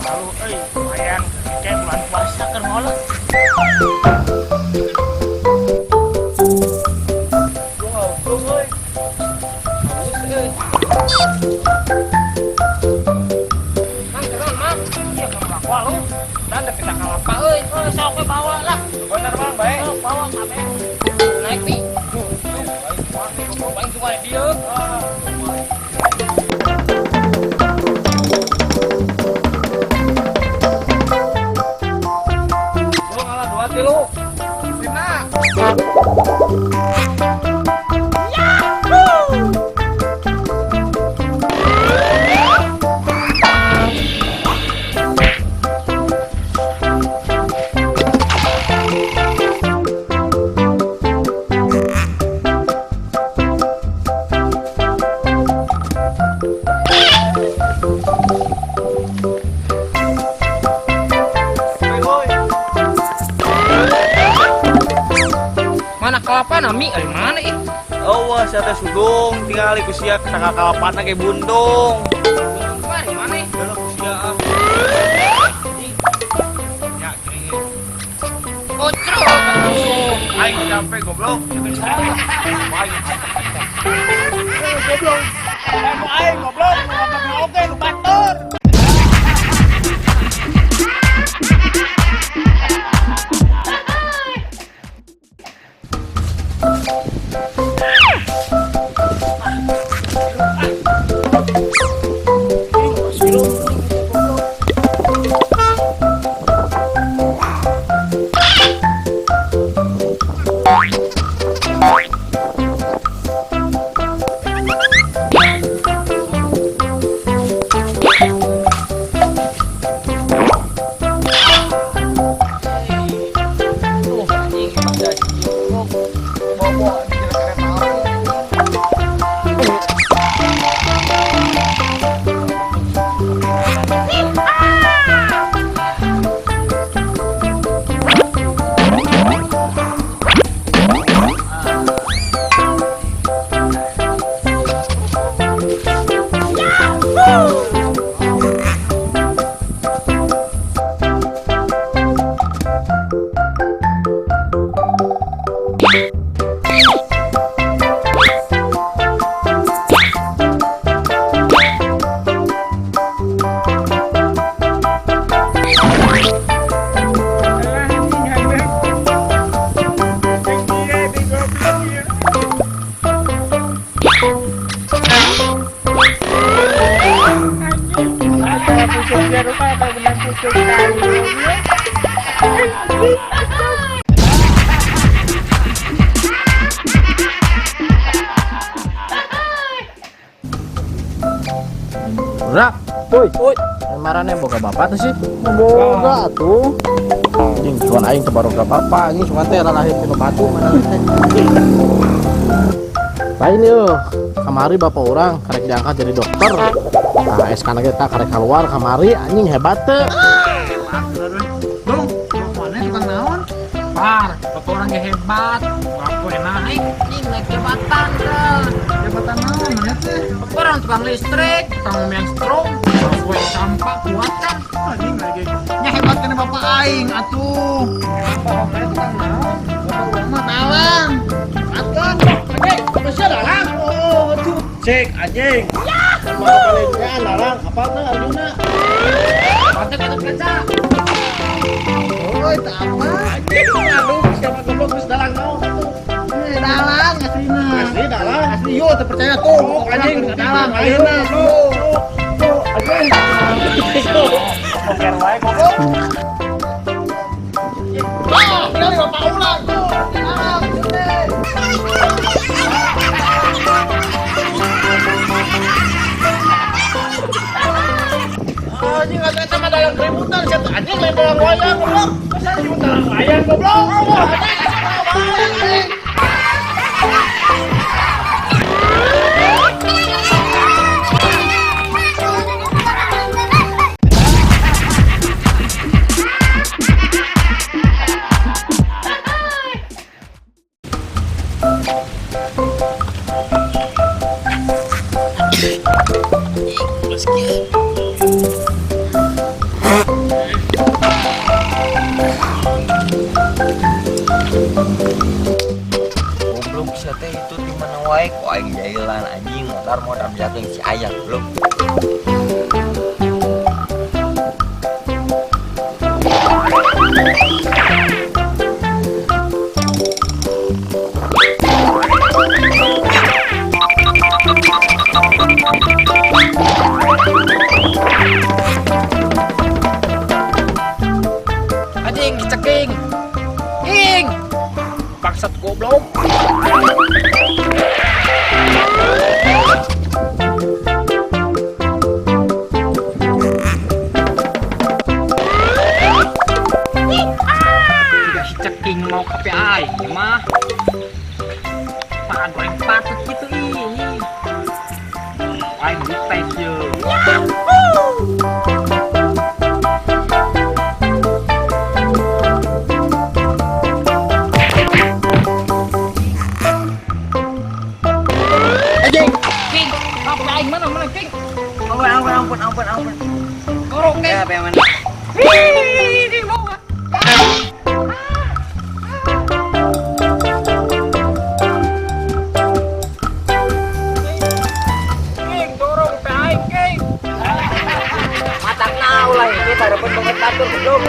Lalu euy, lumayan kayak bulan puasa keur ngolot. Lu ngobrol euy. Haus euy. Mang, kenal, Mang. Iya, kamu bakwa lu. Dan ada kita kalapa euy. Oh, sok we bawa lah. Bener, Bang, baik. Oh, bawa kabeh. Naik nih. Tuh, tuh. Aing cuma dia. Lu ngalah dua tilu. Lima. Mana kelapa nami? Ari mana ih? Oh, wah, sia teh sudung, tinggal ku sia ka kalapana ge bundung. Mari mana ih? Udah ku sia ah. Ya, gini. Kocro. Aing capek goblok. Aing Goblok. Aing goblok, goblok oge nu batur. Tuh, anjing emang jadi goblok. Bobo anjing keren tahu. Rak, woi, woi, marane boga bapak tuh sih? Boga tuh. Anjing, cuman aing teu baroga bapak, anjing cuman teh lahir tinu batu mana teh. Lain yeuh, kamari bapak orang karek diangkat jadi dokter. Nah, SK na ge tah karek keluar kamari anjing hebat teh. Dong, mana tukang naon? Par, bapak orang ge hebat. Bapak naik, anjing naik jabatan teh. Jabatan naon mana teh? Bapak orang tukang listrik, tukang main strom, bapak sampah kuat kan? Anjing lagi. Nya hebat kana bapak aing atuh. Bapak mana tukang naon? Bapak urang mah dalang. Atuh. Anjing, manusia dalang. Oh, tuh. Cek anjing. Mau kalian dalang, apa teh Arjuna? Pantes atuh kaca. Oi, tak apa. Anjing, aduh, siapa goblok geus dalang naon atuh. Eh, dalang aslina. Asli dalang. Asli yo teu percaya tuh. Oh, anjing, dalang ayeuna ayeuna tuh. Tuh, anjing. Boker wae goblok. Ah, tinggal bapak ulang tuh. Dalang teh. Anjing atuh eta mah dalang keributan sia teh. Anjing lain dalang wayang goblok. Masa anjing dalang wayang goblok? Anjing, dalang wayang anjing. Tukar modal jagung si ayah belum. Anjing ceking. Ing. Bangsat goblok. Juga si ceking mau ke aing mah. Apaan goreng patut gitu ini. Aing dites ye. Anjing. King, apa aing mana mana King? Ampun, ampun, ampun, ampun, ampun. Dorong King. Ya, apa yang mana? Ih, King mau nggak? King, dorong ke aing, King. Matang nau lah ini taruh pun banget batur belum.